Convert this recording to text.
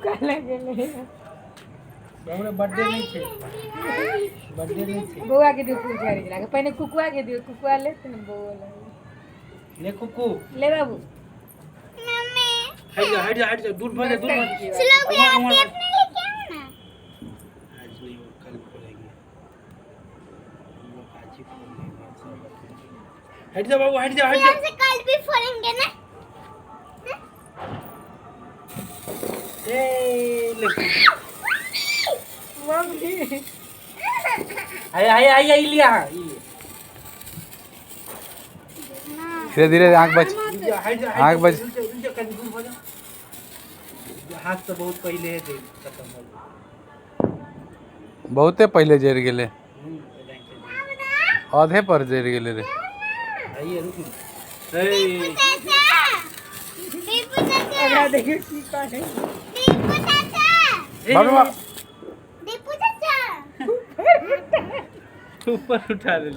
भूखा लगेलै। बाबू रे, बर्थडे नहि छै, बर्थडे नहि छै। बौआ के दियौ फूल झाड़ी जला के। पहिने कुकुआ के दियौ, कुकुआ लेत ने बौआ लग। ले कुकू। ले बाबू। मम्मी। हट जा, हट जा, हट जा, दूर भऽ जा, दूर भऽ जा। स्लो उम्हर, उम्हर। अपने लेके आओ ना। आज नहीं, वो कल फोड़ेंगे हम लोग, आज ही फोड़ेंगे। हट जा बाबू, हट जा, हट जा। से कल भी फोड़ेंगे ना। ए ले। मम्मी। आइए आइए आइए, ई लिया, हाँ, ई लिया। धीरे धीरे, आँख बच। रुक जा, हट जा, हट आँख जा, बच। रुक जा, रुक जा, कनी दूर हो जा। हाथ तो बहुत पहले है दे खत्म हो गया। बहुते पहिले जरि गेलै। पहले ही से। आधे पर जरि गेलै रे। आइए, रुक ना। ए। चाचा, दीपू चाचा। ओकरा देखियौ की करै। दीपू चाचा। ए, बाप रे बाप। दीपू चाचा। ऊपर उठा ले।